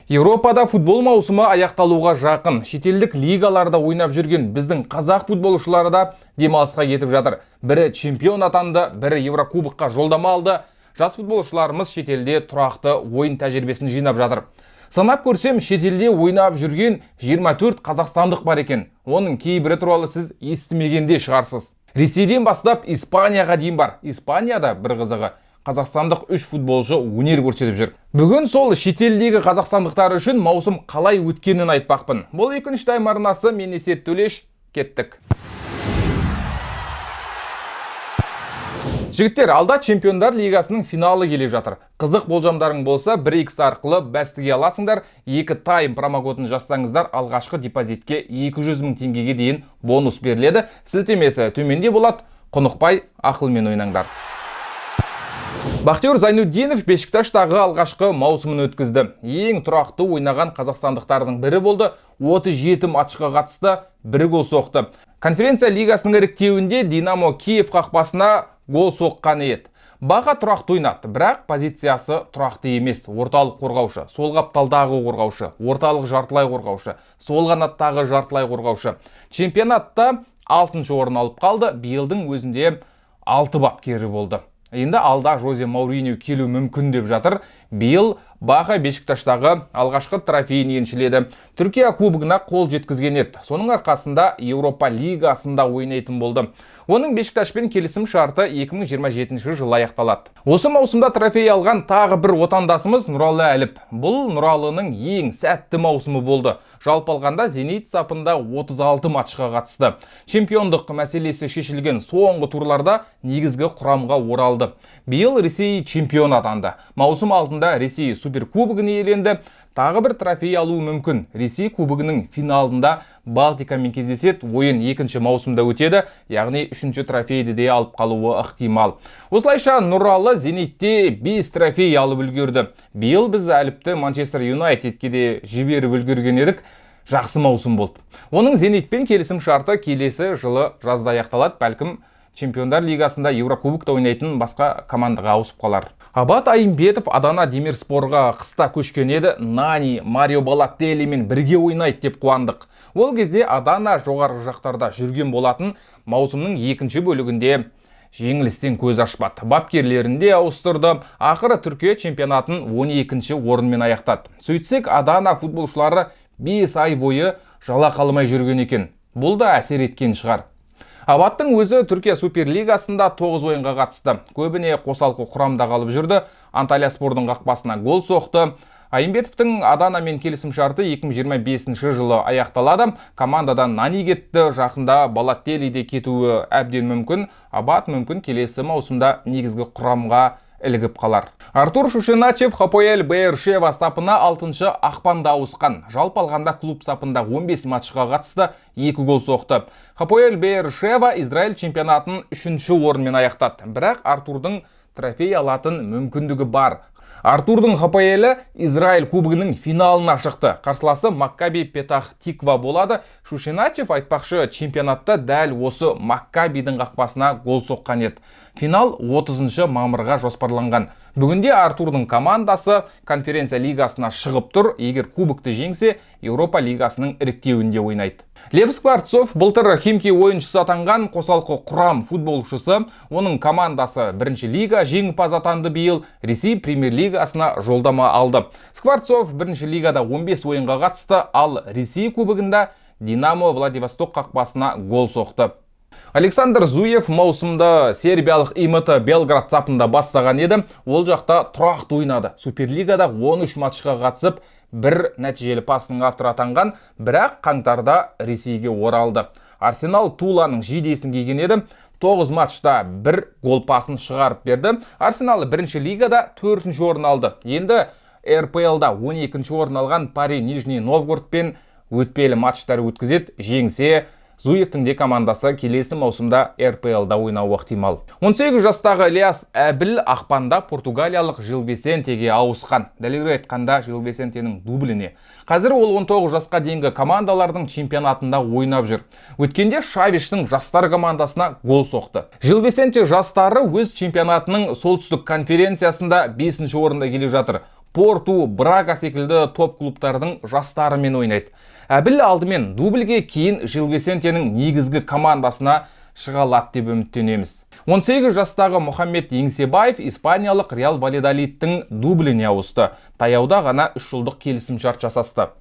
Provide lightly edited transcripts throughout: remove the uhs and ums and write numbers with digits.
Еуропада футбол маусымы аяқталуға жақын. Шетелдік лигаларда ойнап жүрген біздің қазақ футболшылары да демалысқа кетіп жатыр. Бірі чемпион атанды, бірі Еврокубокқа жолдама алды. Жас футболшыларымыз шетелде тұрақты ойын тәжірибесін жинап жатыр. Санап көрсем, шетелде ойнап жүрген 24 қазақстандық бар екен. Оның кейбірі туралы сіз естімеген де шығарсыз. Ресейден бастап Испанияға дейін бар. Испанияда бір қызығы, қазақстандық үш футболшы өнер көрсетіп жүр. Бүгін сол шетелдегі қазақстандықтар үшін маусым қалай өткенін айтпақпын. Бұл Екінші тайм арнасы, мен Есет Төлеш, кеттік. Жігіттер, алда Чемпиондар лигасының финалы келе жатыр. Қызық болжамдарың болса, 1x арқылы бәс тіге аласыңдар. Екі тайм промокодын жазсаңыздар, алғашқы депозитке 200 мың теңгеге дейін бонус беріледі. Сілтемесі төменде болады. Құнықпай, ақылмен ойнаңдар. Бахтиёр Зайнутдинов Бешикташтағы алғашқы маусымын өткізді. Ең тұрақты ойнаған қазақстандықтардың бірі болды. 37 матчқа қатысты, бір гол соқты. Конференция лигасының іріктеуінде Динамо Киев қақпасына гол соққан еді. Баға тұрақты ойнады, бірақ позициясы тұрақты емес. Орталық қорғаушы, сол қапталдағы қорғаушы, орталық жартылай қорғаушы, сол қанаттағы жартылай қорғаушы. Чемпионатта 6 орын алып қалды. Биылдың өзінде 6 бапкері болды. Енді алда Жозе Мауриньо келу мүмкін деп жатыр. Биыл Баға Бешикташтағы алғашқы трофейін еншіледі. Түркия кубогына қол жеткізген еді. Соның арқасында Еуропа лигасында ойнайтын болды. Оның Бешикташпен келісім шарты 2027 жылы аяқталады. Осы маусымда трофей алған тағы бір отандасымыз Нұралы Әліп. Бұл Нұралының ең сәтті маусымы болды. Жалпы алғанда Зенит сапында 36 матчқа қатысты. Чемпиондық мәселесі шешілген соңғы турларда негізгі құрамға оралды. Биыл Ресей чемпион атанды. Маусым алдында Ресей суперкубогын иеленді. Тағы бір трофей алуы мүмкін. Ресей кубогының финалында Балтикамен кездеседі. Ойын екінші маусымда өтеді, яғни үшінші трофейді де алып қалуы ықтимал. Осылайша Нұралы Зенитте 5 трофей алып үлгерді. Биыл біз Әліпті Манчестер Юнайтедке де жіберіп үлгерген едік. Жақсы маусым болды. Оның Зенитпен келісім шарты келесі жылы жазда аяқталады. Бәлкім, Чемпиондар лигасында, Еврокубокта ойнайтын басқа командаға ауысып қалар. Абат Айымбетов Адана Демирспорға қыста көшкен еді. Нани, Марио Балотеллимен бірге ойнайды деп қуандық. Ол кезде Адана жоғарғы жақтарда жүрген болатын. Маусымның екінші бөлігінде жеңілістен көз ашпады. Бапкерлерін де ауыстырды. Ақыры Түркия чемпионатын 12-ші орынмен аяқтады. Сөйтсек, Адана футболшылары 5 ай бойы жалақы алмай жүрген екен. Бұл да әсер еткен шығар. Абаттың өзі Түркия Суперлигасында 9 ойынға қатысты. Көбіне қосалқы құрамда қалып жүрді. Анталия Спордың қақпасына гол соқты. Айымбетовтің Аданамен келісім шарты 2025 жылы аяқталады. Командадан Нани кетті, жақында Балотелли де кетуі әбден мүмкін. Абат мүмкін келесі маусымда негізгі құрамға ілігіп қалар. Артур Шушеначев Хапоэль Беэр-Шева сапына 6 ақпанда ауысқан. Жалпы алғанда клуб сапында 15 матчқа қатысты, 2 гол соқты. Хапоэль Беэр-Шева Израиль чемпионатын 3 орынмен аяқтады. Бірақ Артурдың трофей алатын мүмкіндігі бар. Артурдың Хапоэлі Израиль кубогының финалына шықты. Қарсыласы Маккаби Петах Тиква болады. Шушеначев, айтпақшы, чемпионатта дәл осы Маккабидің қақпасына гол соққан еді. Финал 30 мамырға жоспарланған. Бүгінде Артурдың командасы конференция лигасына шығып тұр. Егер кубокты жеңсе, Еуропа лигасының іріктеуінде ойнайды. Лев Скворцов былтыр Химки ойыншысы атанған қосалқы құрам футболшысы. Оның командасы бірінші лига жеңімпаз атанды, биыл Ресей премьер-лигасына жолдама алды. Скворцов бірінші лигада 15 ойынға қатысты, ал Ресей кубогында Динамо Владивосток қақпасына гол соқты. Александр Зуев маусымда сербиялық ИМТ Белград сапында бастаған еді. Ол жақта тұрақты ойнады. Суперлигада 13 матчқа қатысып, бір нәтижелі пасының авторы атанған, бірақ қаңтарда Ресейге оралды. Арсенал Туланың жейдесін киген еді. 9 матчта бір гол пасын шығарып берді. Арсенал бірінші лигада 4 орын алды. Енді РПЛ-да 12 орын алған Пари Нижний Новгородпен өтпелі матчтар өткізеді. Жеңсе, Зуевтің де командасы келесі маусымда РПЛ-да ойнауы ықтимал. 18 жастағы Ильяс Әбіл ақпанда португалиялық Жил Висентеге ауысқан. Дәлірек айтқанда, Жил Висентенің дубліне. Қазір ол 19 жасқа дейінгі командалардың чемпионатында ойнап жүр. Өткенде Шавиштің жастар командасына гол соқты. Жил Висенте жастары өз чемпионатының солтүстік конференциясында 5 орында келе жатыр. Порту, Брага секілді топ клубтардың жастарымен ойнайды. Әбіл алдымен дубльге, кейін Жил Висентенің негізгі командасына шыға алады деп үміттенеміз. 18 жастағы Мұхаммед Еңсебаев испаниялық Реал Вальядолидтің дубліне ауысты. Таяуда ғана 3 жылдық келісімшарт жасасты.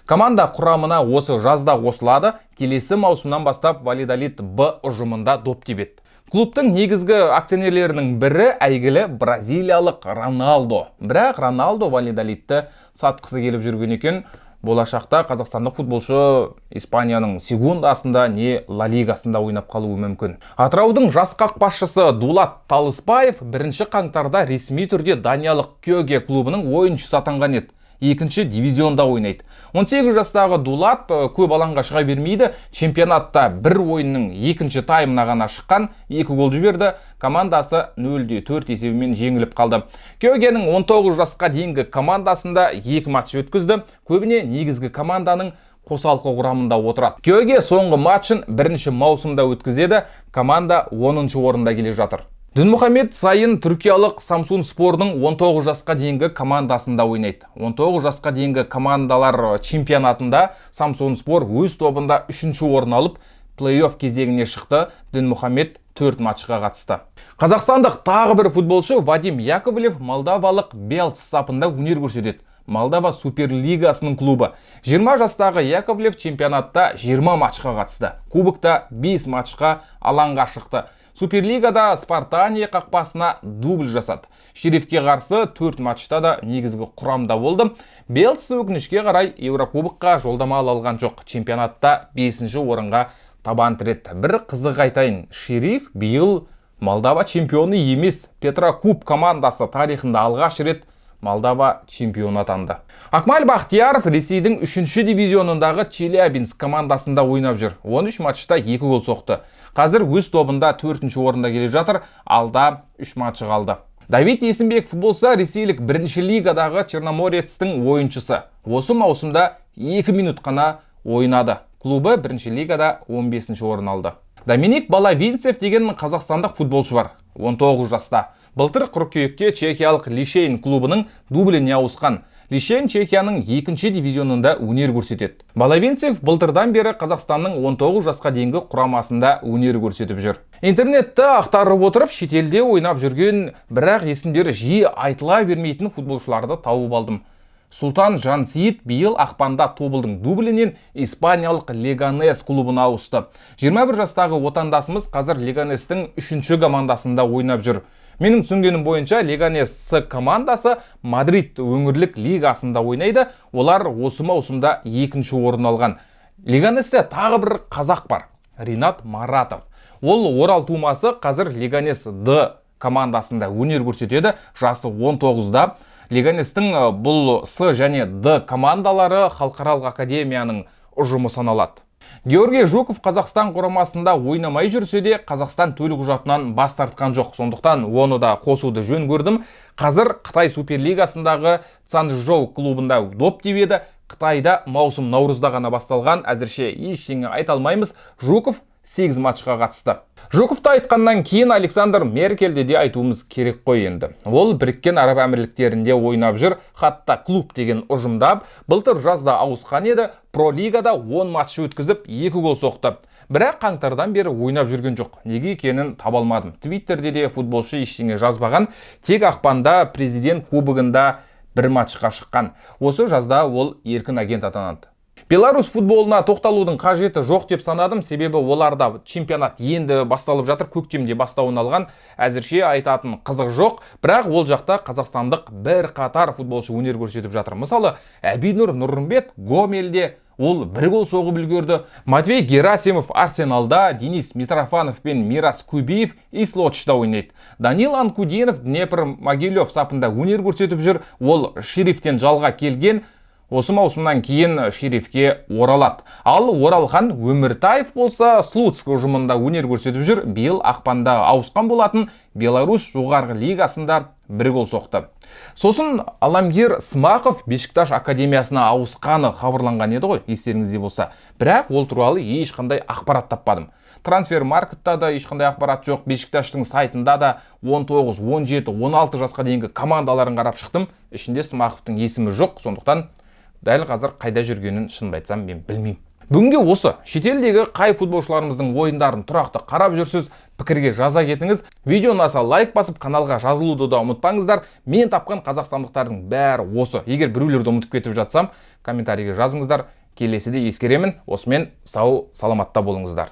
Команда құрамына осы жазда қосылады, келесі маусымнан бастап Вальядолид Б ұжымында доп тебеді. Клубтың негізгі акционерлерінің бірі әйгілі бразилиялық Роналдо. Бірақ Роналдо Вальядолидті сатқысы келіп жүрген екен. Болашақта қазақстандық футболшы Испанияның Сегундасында не Ла Лигасында ойнап қалуы мүмкін. Атыраудың жас қақпашысы Дулат Талыспаев 1 қаңтарда ресми түрде даниялық Кёге клубының ойыншысы атанған еді. Екінші дивизионда ойнайды. 18 жастағы Дулат көп алаңға шыға бермейді. Чемпионатта бір ойынның екінші таймына ғана шыққан, екі гол жіберді. Командасы 0-4 есебімен жеңіліп қалды. Кёгенің 19 жасқа дейінгі командасында екі матч өткізді. Көбіне негізгі команданың қосалқы құрамында отырады. Кёге соңғы матчын 1 маусымда өткізеді. Команда 10 орында келе жатыр. Дінмұхамед Сайын түркиялық Самсун Спордың 19 жасқа дейінгі командасында ойнайды. 19 жасқа дейінгі командалар чемпионатында Самсун Спор өз тобында үшінші орын алып, плей-офф кезеңіне шықты. Дінмұхамед 4 матчқа қатысты. Қазақстандық тағы бір футболшы Вадим Яковлев молдавалық Белц сапында өнер көрсетеді. Молдава Суперлигасының клубы. 20 жастағы Яковлев чемпионатта 20 матчқа қатысты. Кубокта 5 матчқа алаңға шықты. Суперлигада Спартания қақпасына дубль жасады. Шерифке қарсы 4 матчта да негізгі құрамда болды. Белц өкінішке қарай Еурокубокқа жолдама ала алған жоқ. Чемпионатта 5 орынға табан тіретті. Бір қызық айтайын, Шериф биыл Молдава чемпионы емес. Петрокуб командасы тарихында алғаш рет Молдава чемпионы атанды. Акмаль Бахтияров Ресейдің үшінші дивизионындағы Челябинск командасында ойнап жүр. 13 матчта 2 гол соқты. Қазір өз тобында төртінші орында келе жатыр, алда 3 матчы қалды. Давид Есімбеков болса, ресейлік бірінші лигадағы Черноморецтің ойыншысы. Осы маусымда 2 минут қана ойнады. Клубы бірінші лигада 15 орын алды. Доминик Балавинцев деген қазақстандық футболшы бар. 19 жаста. Былтыр қыркүйекте чехиялық Лишейн клубының дубліне ауысқан. Лишейн Чехияның екінші дивизионында өнер көрсетеді. Балавинцев былтырдан бері Қазақстанның 19 жасқа дейінгі құрамасында өнер көрсетіп жүр. Интернетті ақтарып отырып, шетелде ойнап жүрген, бірақ есімдері жиі айтыла бермейтін футболшыларды тауып алдым. Сұлтан Жансейіт биыл ақпанда Тобылдың дублінен испаниялық Леганес клубына ауысты. 21 жастағы отандасымыз қазір Леганестің үшінші командасында ойнап жүр. Менің түсінгенім бойынша, Леганес С командасы Мадрид өңірлік лигасында ойнайды. Олар осы маусымда екінші орын алған. Леганесте тағы бір қазақ бар. Ринат Маратов. Ол Орал тумасы, қазір Леганес Д командасында өнер көрсетеді. Жасы 19-да. Леганестің бұл С және Д командалары халықаралық академияның ұжымы саналады. Георгий Жуков Қазақстан құрамасында ойнамай жүрсе де, Қазақстан төлқұжатынан бас тартқан жоқ. Сондықтан оны да қосуды жөн көрдім. Қазір Қытай Суперлигасындағы Цанчжоу клубында доп тебеді. Қытайда маусым наурызда ғана басталған, әзірше ештеңе айта алмаймыз. Жуков 8 матчқа қатысты. Жуковты айтқаннан кейін Александр Меркельді де айтуымыз керек қой енді. Ол Біріккен Араб Әмірліктерінде ойнап жүр, Хатта клуб деген ұжымда. Былтыр жазда ауысқан еді, Про лигада 10 матч өткізіп, 2 гол соқты. Бірақ қаңтардан бері ойнап жүрген жоқ. Неге екенін таба алмадым. Твиттерде де футболшы ештеңе жазбаған. Тек ақпанда президент кубогында бір матчқа шыққан. Осы жазда ол еркін агент атанады. Беларусь футболына тоқталудың қажеті жоқ деп санадым, себебі оларда чемпионат енді басталып жатыр, көктемде бастауын алған. Әзірше айтатын қызық жоқ, бірақ ол жақта қазақстандық бір қатар футболшы өнер көрсетіп жатыр. Мысалы, Әбинұр Нұрымбет Гомельде, ол бір гол соғып үлгерді. Матвей Герасимов Арсеналда, Денис Митрофанов пен Мирас Кубиев Ислочта ойнайды. Данил Анкудинов Днепр Могилев сапында өнер көрсетіп жүр. Ол Шерифтен жалға келген, осы маусымнан кейін Шерифке оралады. Ал Оралхан Өміртаев болса, Слуцк ұжымында өнер көрсетіп жүр. Биыл ақпанда ауысқан болатын, Беларусь жоғарғы лигасында бір гол соқты. Сосын Аламгир Смақов Бешикташ академиясына ауысқаны хабарланған еді ғой, естеріңізде болса. Бірақ ол туралы ешқандай ақпарат таппадым. Трансфермаркетта да ешқандай ақпарат жоқ. Бешикташтың сайтында да 19, 17, 16 жасқа дейінгі командаларын қарап шықтым. Ішінде Смақовтың есімі жоқ, сондықтан дәл қазір қайда жүргенін, шынымды айтсам, мен білмеймін. Бүгінге осы. Шетелдегі қай футболшыларымыздың ойындарын тұрақты қарап жүрсіз, пікірге жаза кетіңіз. Видео ұнаса, лайк басып, каналға жазылуды да ұмытпаңыздар. Мен тапқан қазақстандықтардың бәрі осы. Егер біреулерді ұмытып кетіп жатсам, комментарийге жазыңыздар, келесіде ескеремін. Осымен сау саламатта болыңыздар.